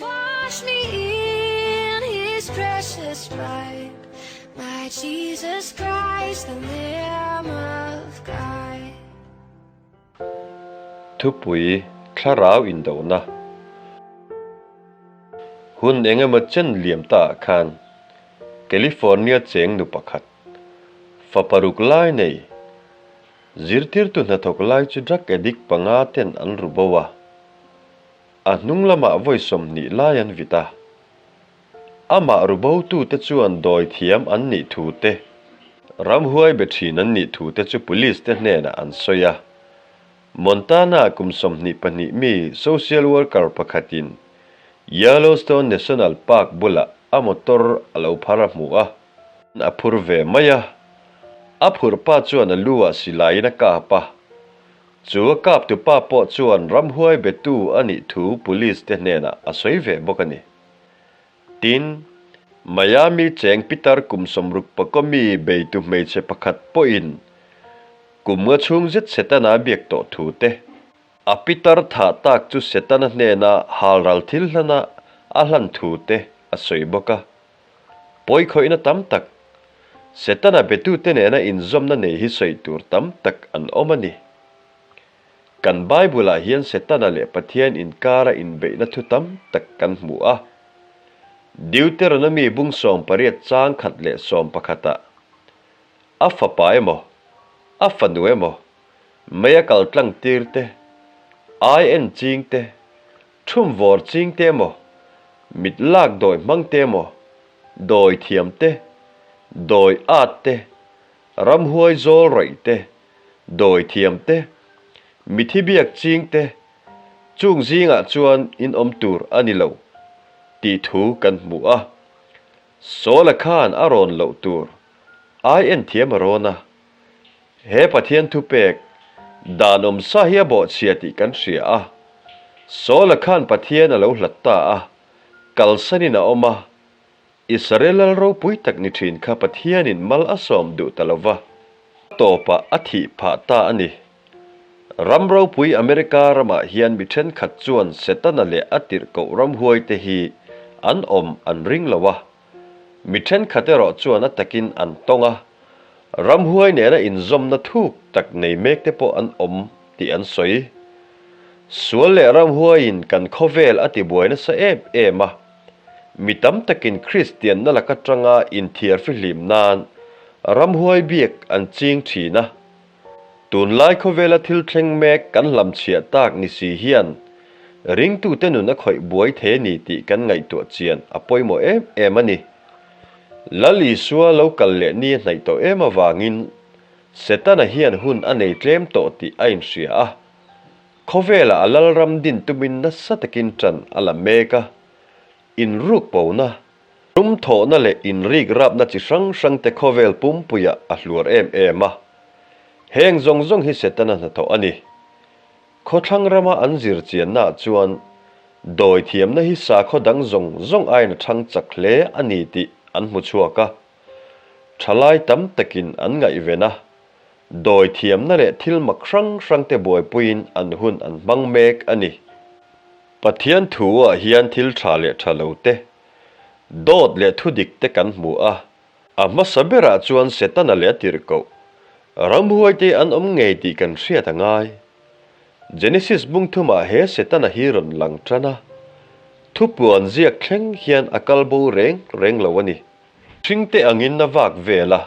Wash me in his precious blood, my Jesus Christ, the Lamb of God. Thupui, Thlarau indona. Hun engemaw chen liam ta ah khan California cheng nu pakhat, fa paruk lai nei, zirtirtu hnathawk lai chu drug addict panga ten an ru bo a. A hnung lamah vawi 20 lai an vit a. Amah ru botute chuan dawi thiam an nih thu te, ramhuai be thin an nih thu te chu police te hnenah an sawi a. Montana kum 22 mi social worker pakhatin Yellowstone National Park bulah a motor a lo phar a hmu a. A phur ve mai a. A phurh pa chuan a lu ah silaiin a kap a. Chu a kap tu pa pawh chuan ramhuai betu a nih thu police te hnenah a sawi ve bawk a ni. Tin, Miami cheng pitar kum 60 pakaw mi beitu hmeichhe pakhat pawhin kum nga chhung zet Setana biak tawh thu te, a pitar thah tak chu Setana hnena halral thil hlana a hlan thu te a sawi bawk a. Pawikhawihna tam tak, Setana betute nena inzawmna nei hi sawi tur tam tak an awm a ni. Kan Bible-ah hian Setana leh Pathian inkara inbeihna thu tam tak kan hmu a. Deuteronomy bung 18 chang khat leh sawmpakhatah, A fapa emaw, a fanu emaw, mei a kal tlang tir te, ai en ching te, thum vawr ching te emaw, mit lak dawi hmang te emaw, dawi thiam te, dawi at te, ramhuai zawl rawih te, dawi thiam te, mithi biak ching te, chung zingah chuan in awm tur a ni lo, tih thu kan hmu a. Sawla khan a rawn loh tur ai en thiam a rawn a. He Pathian thupek dan awm sa hi a bawhchhia tih kan hria a. Sawla khan Pathian a lo hlat ta a, kalsanin a awm a. Israel lal ropui tak ni thin kha Pathianin mal a sawm duh ta lo va, a tawpah a thih phah ta a ni. Ram ropui America ramah hian mi thenkhat chuan Setana leh a tirhkoh ramhuaite hi an awm an ring lo a. Mi thenkhat erawh chuan a takin an tawng a, ramhuai nena inzawmna thuk tak nei mekte pawh an awm tih an sawi. Sual leh ramhuaiin kan khawvel a tibuai nasa em em a. Mi tam takin Kristianna laka tanga inthiar fihlim nan ramhuai biak an ching thin a. Tunlai khawvela thil thleng mek kan hlamchhiah tak ni si hian ringtute nun a khawih buai thei a ni tih kan ngaihtuah chian a pawimawh em em a ni. Lal Isua lo kal leh ni a hnaih tawh em avangin Setana hian hun a nei tlem tawh tih a inhria a. Khawvelah a lalram din tumin nasa takin ṭan a la mek a, inruk pona, rum thawhna leh inrik rapna chi hrang hrangte khawvel pumpuiah a hluar em em a. Heng zawng zawng hi Setana hnathawh a ni. Khawthlang rama an zir chiannaah chuan dawi thiamna hi sakhaw dang zawng zawng aiin a ṭhang chak hle a ni tih an hmu chhuak a. Ṭhalai tam takin an ngaihven a, Dawi thiamna leh thil mak hrang hrangte buaipuiin an hun an hmang mek a ni. Pathian thu-ah hian thil tha leh tha lo te, dawt leh thu dik te kan hmu a. A hmasa berah chuan Setana leh a tirhkoh, ramhuaite an awm ngei tih kan hriat a ngai. Genesis bung thumah he Setana hi rawn lang tan a, thupuan ziak thleng hian a kal bo reng reng lo a ni. Hringte angin a vak vel a,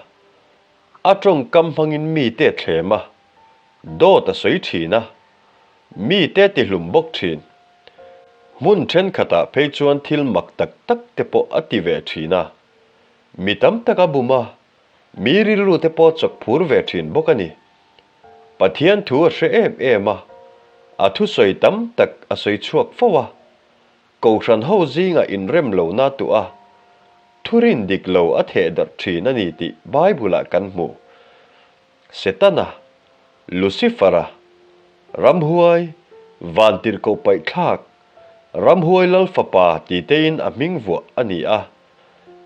A tawngkam hmangin mite a thlem a, dawt a sawi thin a, mite a tihlum bawk thin. Hmun thenkhatah phei chuan thil mak tak tak te pawh a ti ve thin a, mi tam tak a bum a, mi rilru te pawh chawk phur ve thin bawk a ni. Pathian thu a hre em em a, a thusawi tam tak a sawi chhuak fo a, Kohhran ho zingah inrem lo na tuah a, thurin dik lo a theh darh thin a ni tih Bible-ah kan hmu. Setana, Lucifer-a, ramhuai, vantirhkoh paihthlak, ramhuai lal fapa ti tein a hming vuah a ni a.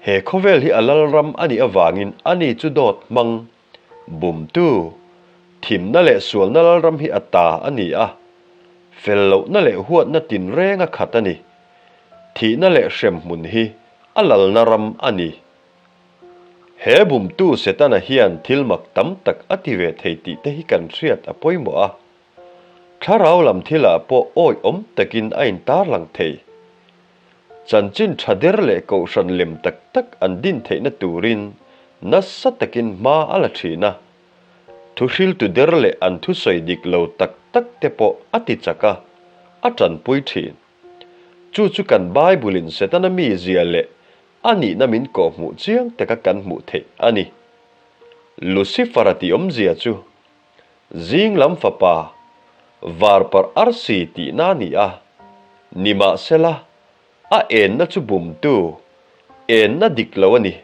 He khawvel hi a lalram a nih avangin ani chu dawt hmang, Bumtu, thimna leh sualna lalram hi a ta a ni a, fel lohna leh huatna tinreng a khat a ni. Thihna leh hremhmun hi a lalna ram a ni. He bumtu Setana hian thil mak tam tak a ti ve thei tih te hi kan hriat a pawimawh a. Thlarau lam thilah pawh awihawm takin a intarlang thei. Chanchin tha der leh kohhran lem tak tak an din theihna turin nasa takin hma a la thin a. Thuhriltu der leh an thusawi dik lo tak tak te pawh a ti chak a, a tanpui thin. Chu chu kan Bible-in Setana mizia leh a nihna min kawhhmuh chiang taka kan hmuh theih a ni. Lucifer-a tih awmzia chu Zing lam fapa, varparh arsi tihna a ni a, nimahsela a enna chu bumtu, enna dik lo a ni.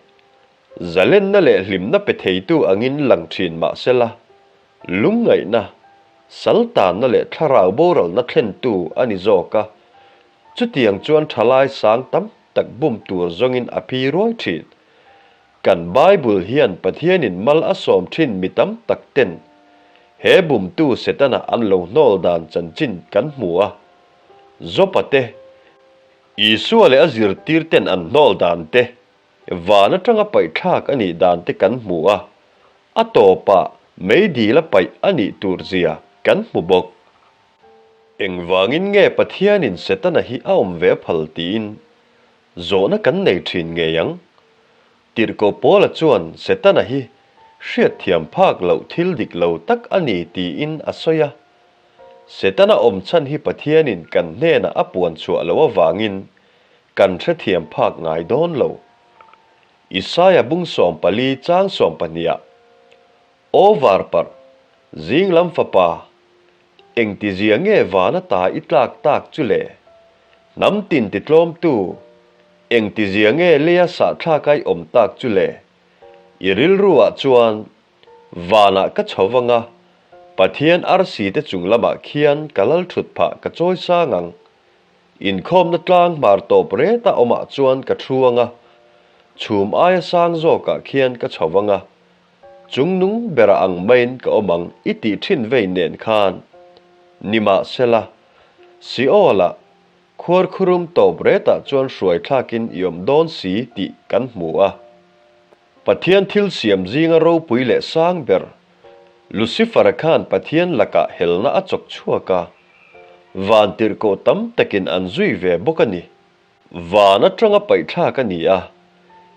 Zalenna leh hlimna pe theitu angin lang thin mahsela, lungngaihna, saltanna leh thlarau boralna thlentu a ni zawk a, chutiang chuan thalai sang tam tak bum tur zawngin a phi ruai thin. Kan Bible hian Pathianin mal a sawm thin mi tam tak ten he bumtu Setana an lo hnawl dan chanchin kan hmu a, Jopa te, Isua leh a zirtir ten an hnawl dan te, Van atanga paih thlak a nih dan te kan hmu a, a tawpah meidil a paih a nih tur zia kan hmu bawk. Engvangin nge Pathianin Setana hi a awm ve phal tiin zawhna kan nei thin ngei ang? Tirhkoh Paula chuan Setana hi hriatthiam phak loh thil dik lo tak a ni tiin a sawi a. Setana awm chhan hi Pathianin kan hnenah a puan chhuah loh avangin Kan hrethiam phak ngai dawn lo. Isaia bung 14 chang 12 ah, Aw varparh, zing lam fapa, engtizia nge vana ta i tlak tak chu le? Hnam tin titlawmtu, engtizia nge leia sahthlak ai awm tak chu le? I rilruah chuan, Vanah ka chho vang a, Pathian arsi te chung lamah khian ka lal thut phah ka chawi sang ang. Inkhawmna tlang hmar tawp reta awmah chuan ka thu ang a, chhum aia sang zawkah khian ka chho vang a, chungnung bera ang maiin ka awm ang i tih thin vei nen khan. Nimahsela, Seol-ah khuarkhurum tawp retah chuan hruai thlakin i awm dawn si tih kan hmu a. Pathian thil siam zinga ropui leh sang ber, Lucifer-a khan Pathian lakah helna a chawk chhuak a, van tirhkoh tam takin an zui ve bawk a ni. Van atanga paihthlak a ni a,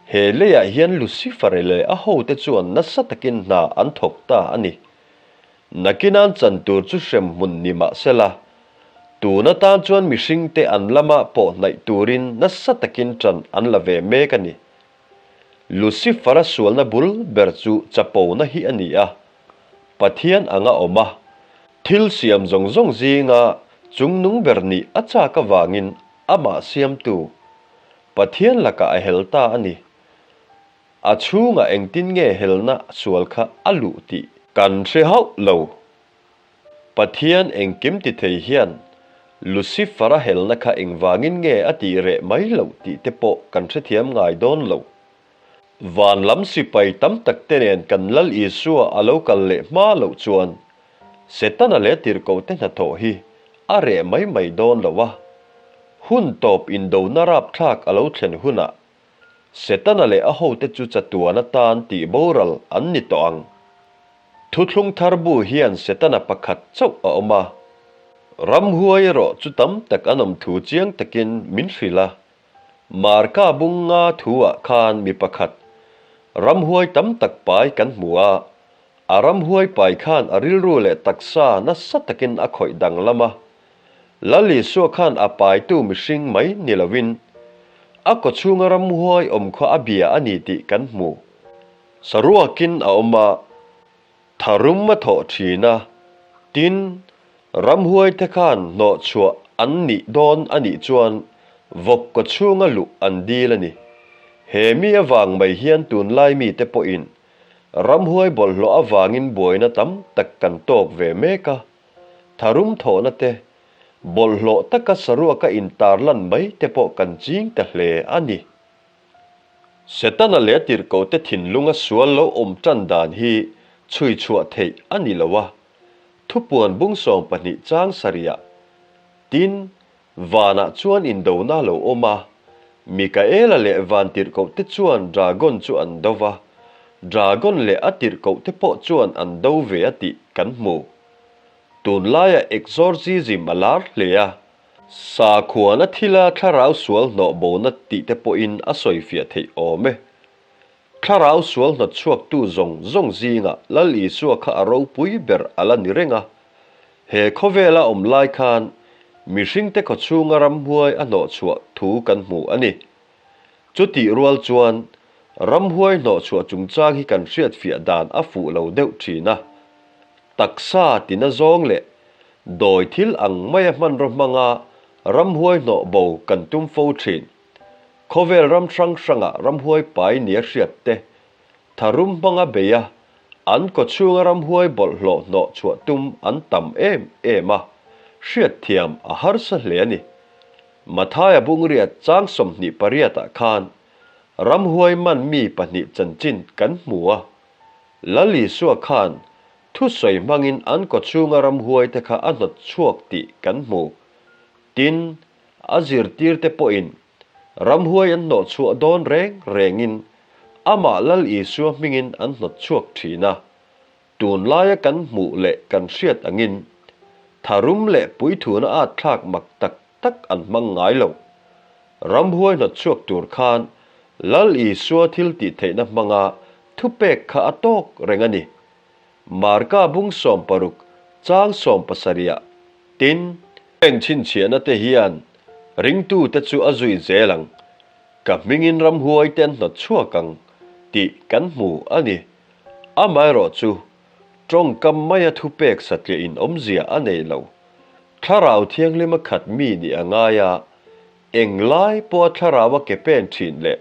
he leiah hian Lucifer-a leh a hote chuan nasa takin hna an thawk ta a ni. Nakinan chan tur chu hrem hmun ni mah sela, tun atan chuan mihringte an lama pawh hnaih turin nasa takin ṭan an la ve mek a ni. Lucifer-a sualna bul ber chu chapona hi a ni a, Pathian anga awm a, thil siam zawng zawng zinga chungnung ber nih a chak avangin amah siamtu, Pathian lakah a hel ta a ni. A chhungah engtin nge helna sual kha a luh tih kan hre hauh lo. Pathian engkim ti thei hian Lucifer-a helna kha engvangin nge a tih reh mai loh tih te pawh kan hrethiam ngai dawn lo. Van lam sipai tam tak te nen kan Lal Isua a lo kal leh hma loh chuan Setana leh tirhkohte hnathawh hi a reh mai mai dawn lo a. Hun tawp indona rapthlak a lo thlen hunah Setana leh a hote chu chatuan atan tih boral an ni tawh ang. Thuthlung thar bu hian Setana pakhat chauh a awm a. Ramhuai erawh chu tam tak an awm thu chiang takin min hrilh a. Marka bung nga thu-ah khan mi pakhat ramhuai tam tak pai kan hmu a. A ramhuai pai khan a rilru leh taksa nasa takin a khawih danglam a. Lal Isua khan a paitu mihring mai ni lovin a kawchhunga ramhuai awm khaw a bia a ni tih kan hmu. Saruakin a awm a, tharum a thawh thin a, tin, ramhuai te khan hnawhchhuah an nih dawn a nih chuan vawk kawchhunga luh an dil a ni. He mi avang mai hian tunlai mite pawhin ramhuai bawlhhlawh avangin buaina tam tak kan tawk ve mek a. Tharum thawhna te, bawlhhlawh taka saruaka intarlan mai te pawh kan ching ta hle a ni. Setana leh tirhkohte thinlunga sual lo awm tan dan hi chhui chhuah theih a ni lo a, thupuan bung 12 chang sarihah, tin, Vanah chuan indona a lo awm a, Mikaela leh vantirhkohte chuan dragon chu an do va, dragon leh a tirhkohte pawh chuan an do ve a tih kan hmu. Tunlaiah exorcism a lar hle a, sakhuana thila thlarau sual hnawh bona tih te pawhin a sawifiah theih awm e. Thlarau sual hnawtchhuaktu zawng zawng zingah Lal Isua kha a ropui ber a la ni reng a. He khawvela awm lai khan mihringte khawchhunga ramhuai a hnawhchhuah thu kan hmu a ni. Chutih rual chuan ramhuai hnawhchhuah chungchang hi kan hriatfiah dan a fuh lo deuh thin a. Taksa tina zawng leh dawi thil ang maia hmanraw hmanga ramhuai hnawh bo kan tum fo thin. Khawvel ram hrang hrangah ramhuai pai nia hriat te, tharum hmanga bei a, an kawchhunga ramhuai bawlhhlawh hnawh chhuah tum an tam em em a, hriatthiam a harsa hle a ni. Mathaia Bungriat chang 28 ah khan ramhuai man mi pahnih chanchin kan hmu a, Lal Isua khan thusawi hmangin an kawchhunga ramhuai te kha a hnawt chhuak tih kan hmu. Tin, A zirtirte pawhin ramhuai an hnawh chhuah dawn reng rengin amah Lal Isua hmingin an hnawt chhuak thin a. Tunlaia kan hmuh leh kan hriat angin tharum leh puithuna at thlak mak tak tak an hmang ngai lo. Ramhuai hnawt chhuak tur khan Lal Isua thil tih theihna hmanga thupek kha a tawk reng a ni. Marka bung 16 chang 70ah tin, Heng chhinchhiahna te hian ringtute chu a zui zel ang, ka hmingin ramhuai te an hnawt chhuak ang tih kan hmu a ni. Amaherawhchu, tawngkam maia thupek satliah in awmzia a nei lo. Thlarau Thianghlima khat mi nih a ngai a, englai pawha Thlaraua ke pen thin leh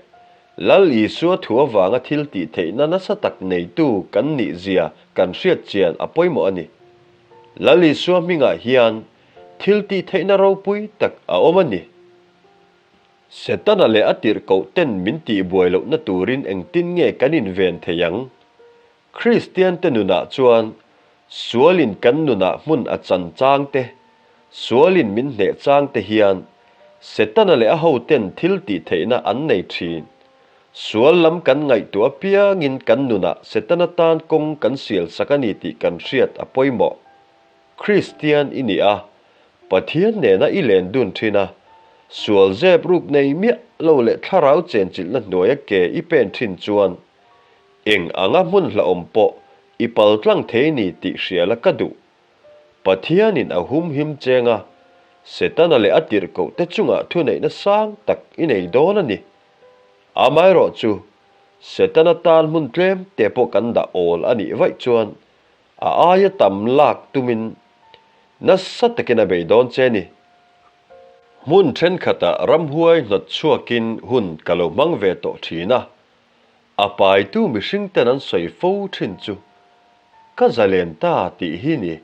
Lal Isua thu avanga thil tih theihna nasa tak neitu kan nihzia kan hriat chian a pawimawh a ni. Lal Isua hmingah hian thil tih theihna ropui tak a awm a ni. Setana leh a tirhkoh ten min tihbuai lohna turin engtin nge kan inven thei ang? Kristiante nunah chuan sualin kan nunah hmun a chan chang te, sualin min hneh chang te hian Setana leh a hoten thil tih theihna an nei thin. Sual lam kan ngaihtuah apiangin kan nunah Setana tan kawng kan sial sak a ni tih kan hriat a pawimawh. Kristian i ni a, Pathian nena i len dun thin a, sual zep ruk nei miah lo leh thlarau chenchilhna hnuaia ke i pen thin chuan eng anga hmun hlauhawm pawh i pal tlang thei ni tih hria la ka duh. Pathianin a humhim cheng a, Setana leh a tirhkoh te chungah thuneihna sang tak i nei dawn a ni. Amaherawh chu, Setana tan hmun tlem te pawh kan dah awl a nih vaih chuan a aia tam lak tumin nasa takin a bei dawn che ni. Hmun thenkhatah ramhuai hnawt chhuakin hun ka lo hmang ve tawh thin a, a paitu mihring ten an sawi fo thin chu ka zalen ta tih hi ni.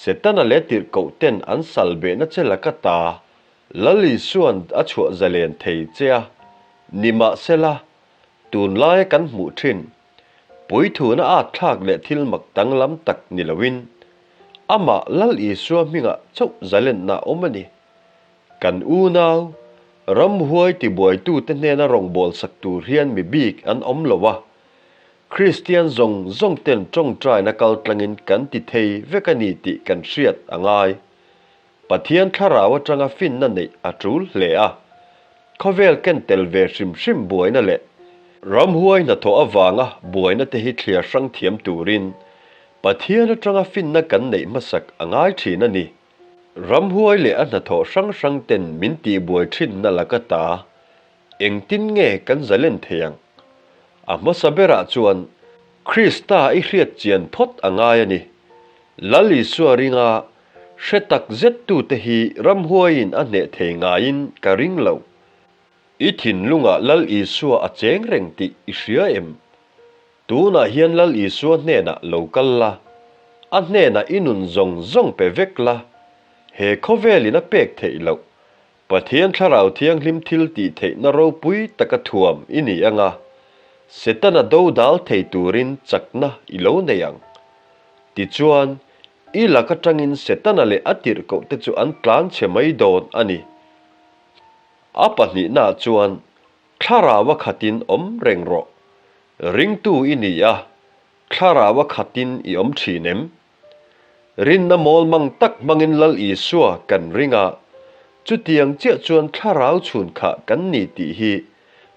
Setana leh tirhkoh ten an sal behna che laka ta Lal Isua'n a chhuah zalen thei che a, nimahsela, tunlaia kan hmuh thin, puithuna at thlak leh thil mak danglam tak ni loin, amah Lal Isua hmingah chauh zalenna a awm a ni. Kan unau, ramhuai tibuaitute hnena rawngbawlsak tur hian mi bik an awm lo a, Kristian zawng zawng ten tawngtaina kaltlangin kan ti thei vek a ni tih kan hriat a ngai. Pathian thlarau atanga finna neih a tul hle a, khawvel ken tel ve hrim hrim buaina leh ramhuai hnathawh avanga buaina te hi thliar hrang thiam turin Pathian atanga finna kan neih hmasak a ngai thin a ni. Ramhuai leh a hnathawh hrang hrang ten min tihbuai thinna laka ta engtin nge kan zalen thei ang? A hmasa berah chuan Krista i hriat chian phawt a ngai a ni. Lal Isua ringa Hre tak zettute hi ramhuaiin a hneh thei ngaiin ka ring lo. I thinlungah Lal Isua a cheng reng tih i hria em? Tunah hian Lal Isua hnenah lo kal la, a hnenah i nun zawng zawng pe vek la, he khawvelin a pek theih loh, Pathian Thlarau Thianghlim thil tih theihna ropui taka thuam i ni anga, Setana dodal thei turin chakna i lo nei ang. Tichuan. I lak atangin Setana leh a tirhkohte chu an tlan chhe mai dawn a ni. A pahnihnaah chuan Thlaraua khatin awm reng rawh. Ringtu i ni a, Thlaraua khatin i awm thin em? Rinna mawlmang tak hmangin Lal Isua kan ring a, chutiang chiah chuan Thlarau chhun kha kan ni tih hi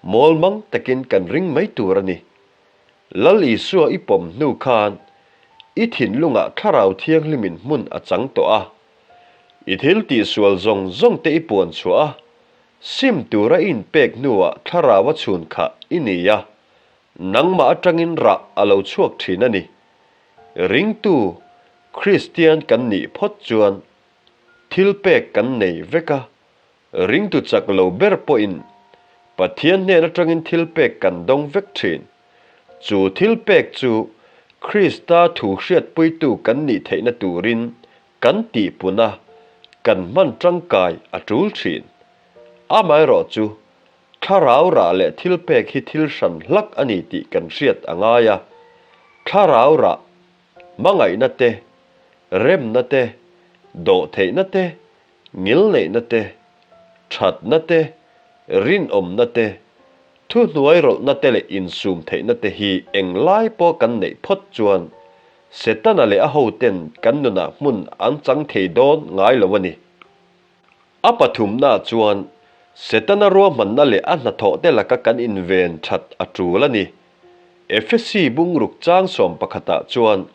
mawlmang takin kan ring mai tur a ni. Lal Isua i pawm hnu khan i thinlungah Thlarau Thianghlimin hmun a chang tawh a. I thil tihsual zawng zawng te i puan chhuah a, sim tura i inpek hnuah Thlarau a chhun kha i ni a, nangmah atangin rah a lo chhuak thin a ni. Ringtu Kristian kan nih phawt chuan thil pek kan nei vek a, ringtu chak lo ber pawhin Pathian hnen atangin thil pek kan dawng vek thin. Chu thil pek chu Krista thu hriatpuitu kan nih theihna turin kan tihpun a, kan hman tangkai a tul thin. Amaherawhchu, Thlarau rah leh thilpek hi thil hran hlak a ni tih kan hriat a ngai a. Thlarau rah, hmangaihna te, remna te, dawhtheihna te, ngilneihna te, thatna te, rinawmna te, thuhnuairawlhna te leh insum theihna te hi englai pawh kan neih phawt chuan Setana leh a hoten kan nunah hmun an chang thei dawn ngai lo a ni. A pathumna chuan Setana ruahmanna leh a hnathawhte laka kan inven that a tul a ni. Efesi bungruk chang sawm pakhatah chuan,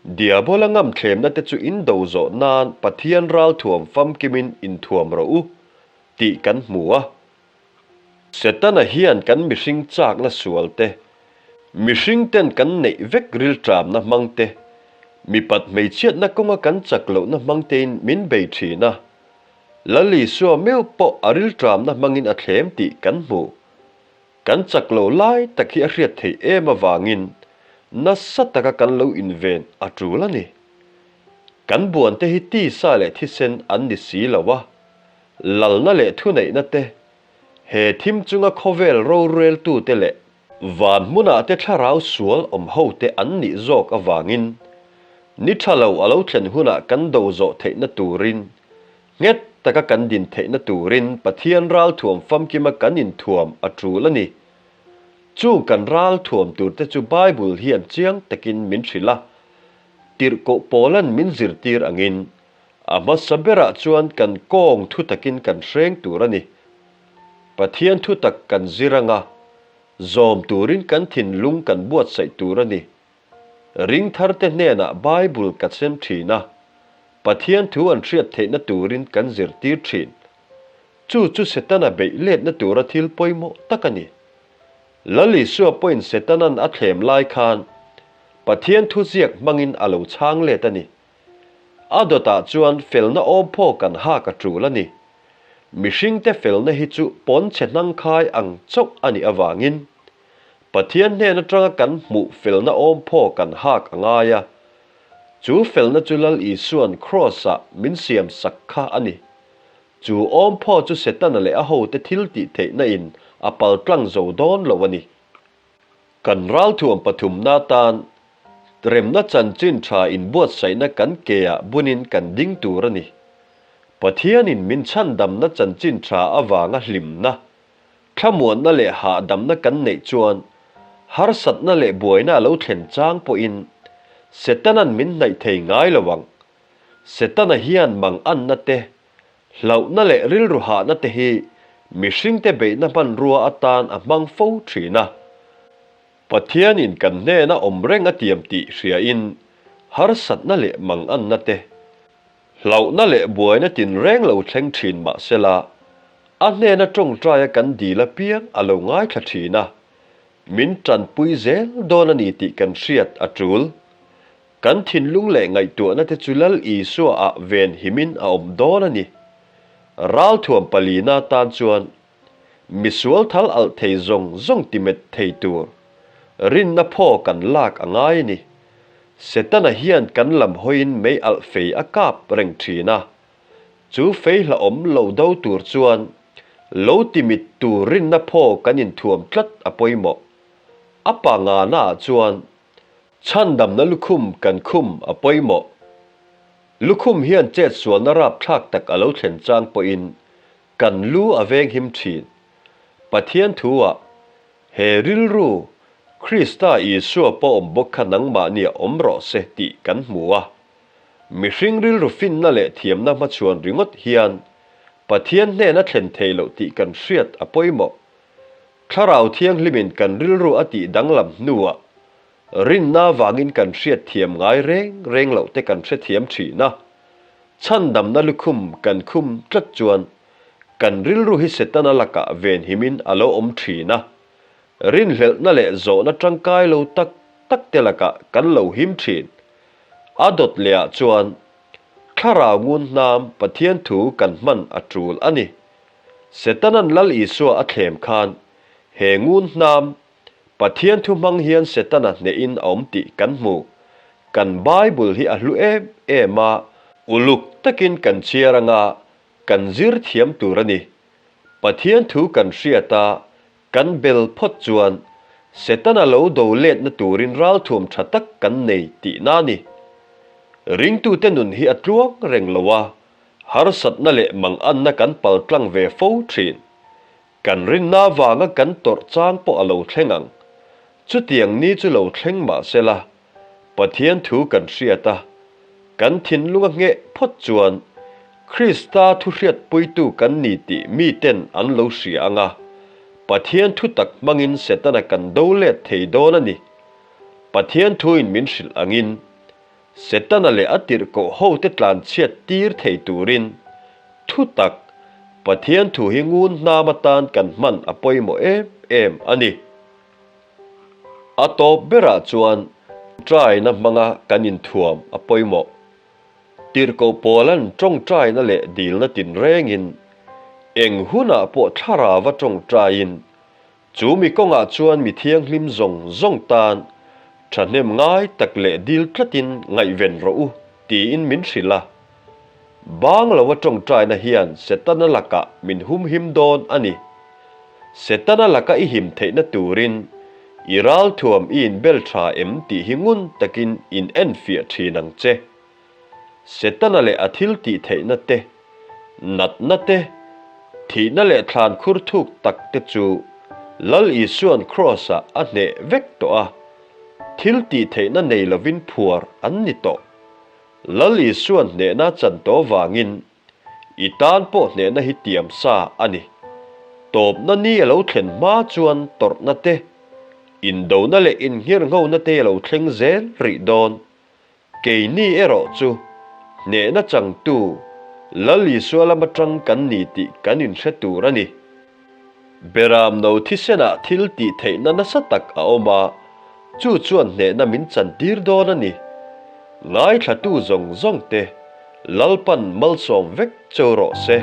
Diabola ngamthlemna te chu in do zawh nan Pathian ralthuam famkimin inthuam rawh u, tih kan hmu a. Setana hian kan mihring chakna sual te, mihring ten kan neih vek rilṭamna hmang te, mipat hmeichhiatna kawnga kan chak lohna hmang tein min bei ṭhin a. Lal Isua meuh pawh a rilṭamna hmangin a thlem tih kan hmu. Kan chak lo lai tak hi a hriat theih em avangin nasa taka kan lo inven a ṭul a ni. Kan buante hi tisa leh thisen an ni si lo a, Lalna leh thuneihna te, he thim chunga khawvel roreltute leh van hmunah te thlarau sual awm hote an nih zawk avangin ni tha lo a lo thlen hunah kan do zawh theihna turin, nghet taka kan din theihna turin Pathian ralthuam famkima kan inthuam a tul a ni. Chung kan ralthuam turte chu Bible hian chiang takin min hrilh a, tirhkoh Paula'n min zirtir angin A hmasa berah chuan kan kawng thu takin kan hreng tur a ni. Pathian thu tak kan zir anga zawm turin kan thinlung kan buatsaih tur a ni. Ringtharte hnenah Bible ka sem thin a, Pathian thu an hriat theihna turin kan zirtir thin. Chu chu Setana beih letna tura thil pawimawh tak a ni. Lal Isua pawhin Setana'n a thlem lai khan Pathian thuziak hmangin a lo chhang let a ni. A dawtah chuan felna awm phaw kan hak a tul a ni. Mihringte felna hi chu pawnchhe hnangkhai ang chauh a nih avangin Pathian hnen atanga kan hmuh felna awm phaw kan hak a ngai a. Chu felna chu Lal Isua'n Kraws-ah min siam sak kha a ni. Chu awm phaw chu Setana leh a hote thil tih theihna in a paltlang zo dawn lo a ni. Kan ralthuam pathumna atan remna chanchin tha inbuatsaihna kan keah bunin kan ding tur a ni. Pathianin min chhandamna chanchin tha avanga hlimna, thlamuanna leh hahdamna kan neih chuan harsatna leh buaina a lo thlen chang pawhin Setana'n min hnaih thei ngai lo ang. Setana hian manganna te, hlauhna leh rilru hahna te hi mihringte beihna hmanrua atan a hmang fo thin a. Pathianin kan hnena awm reng a tiam tih hriain harsatna leh manganna te, hlauhna leh buaina tinreng lo thleng thin mah sela, a hnena tawngtaia kan dil apiang a lo ngaithla thin a, min tanpui zel dawn a ni tih kan hriat a tul. Kan thinlung leh ngaihtuahna te chu Lal Isua ah ven himin a awm dawn a ni. Ralthuam palina tan chuan misual thal alh thei zawng zawng timet thei tur rinna phaw kan lak a ngai a ni. Setana hian kan lam hawiin mei alh fei a kap reng thin a. Chu fei hlauhawm lo do tur chuan lo timit tur rinna phaw kan inthuam tlat a pawimawh. A pangana ah chuan Chhandamna lukhum kan khum a pawimawh. Lukhum hian chetsualna rapthlak tak a lo thlen chang pawhin kan lu a veng him thin. Pathian thu-ah he rilru Krista Isua pawh awm bawk kha nangmahnia awm rawh se tih kan hmu a. Mihring rilru finna leh thiamna hmachhuan ringawt hian Pathian hnena thlen thei loh tih kan hriat a pawimawh. Thlarau Thianghlimin kan rilru a tih danglam hnuah rinna vangin kan hriat thiam ngai reng reng loh te kan hrethiam thin a. Chhandamna lukhum kan khum tlat chuan kan rilru hi Setana lakah venhimin a lo awm thin a. Rinhlelhna leh zawhna tangkai lo tak tak te lakah kan lo him thin. A dawt lehah chuan Thlarau ngun hnam Pathian thu kan hman a tul a ni. Setanan Lal Isua a thlem khan he ngun hnam Pathian thu hmang hian Setana hnehin a awm tih kan hmu. Kan Bible hi a hlu em em a, uluk takin kan chhiar anga kan zir thiam tur a ni. Pathian thu kan hriat a, kan bel phawt chuan Setana lo do letna turin ralthuam tha tak kan nei tihna a ni. Ringtute nun hi a tluang reng lo a, harsatna leh manganna kan paltlang ve fo thin. Kan rinna vanga kan tawrh chang pawh a lo thleng ang. Chutiang ni chu lo thleng mah sela, Pathian thu kan hriat a, kan thinlung a ngheh phawt chuan Krista thu hriatpuitu kan ni tih miten an lo hria ang a, Pathian thu tak hmangin Setana kan do let thei dawn a ni. Pathian thuin min hrilh angin, Setana leh a tirhkoh hote tlanchhiat tir thei turin thu tak Pathian thu hi ngun hnam atan kan hman a pawimawh em em a ni. A tawp berah chuan ṭaina hmanga kan inthuam a pawimawh. Tirhkoh Paula'n ṭawngṭaina leh dilna tinrengin eng hunah pawh thlarava ṭawngṭaiin chu mi kawngah chuan mi thianghlim zawng zawng tan ṭhahnem ngai tak leh dil tlatin ngaihven rawh u tiin min hrilh a. Bang loa ṭawngṭaina hian Setana lakah min humhim dawn a ni. Setana laka i him theihna turin i ralthuam i inbel ṭha em tih hi ngun takin in enfiah ṭhin ang che. Setana leh a thil tih theihna te, natna te, thihna leh thlan khur thuk tak te chu Lal Isua'n Kraws-ah a hneh vek tawh a, thil tih theihna nei lovin phuar an ni tawh. Lal Isua'n hnehna chan tawh vangin i tan pawh hnehna hi tiam sa a ni. Tawpna ni a lo thlen hma chuan tawrhna te, indona leh inngirnghona te a lo thleng zel rih dawn. Keini erawh chu hnehna changtu Lal Isua lama tang kan ni tih kan inhre tur a ni. Beram no thisenah thil tih theihna nasa tak a awm a, chu chuan hnehna min chantir dawn a ni. Ngaithlatu zawng zawng te Lalpan malsawm vek cho rawh se.